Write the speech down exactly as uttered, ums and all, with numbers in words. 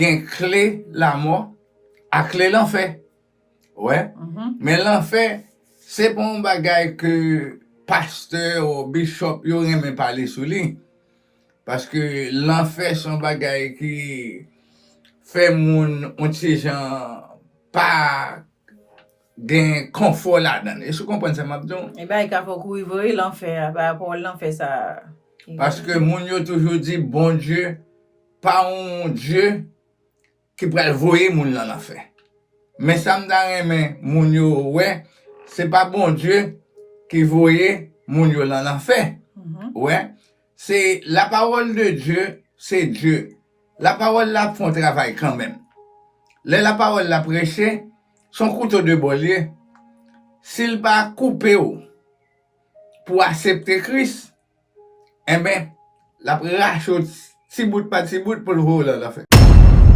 gen kle lamò ak kle lanfè. Wè. Men lanfè, se pa yon bagay ke pastè ou bishop yo renmen pale sou li. Paske lanfè se yon bagay ki fè moun yon ti jan pa gen konfò ladan l. Èske w konprann sa m ap di w? E bagay ka fè w kouri voye lanfè a, pa rapò lanfè sa a. Paske moun yo toujou di Bondye pa yon Dye ki pral voye moun lan lanfè. Men sa m ta renmen moun yo wè, se pa Bondye ki voye moun yo lan lanfè. Wè, se la parole de Dieu, se Dye. La parole la ap fè yon travay kanmenm. Lè la parole la preche, se yon kouto de bò l ye. Si l pa koupe w pou w aksepte Kris, enben, l ap rache w ti bout pa ti bout pou l voye w lan lanfè.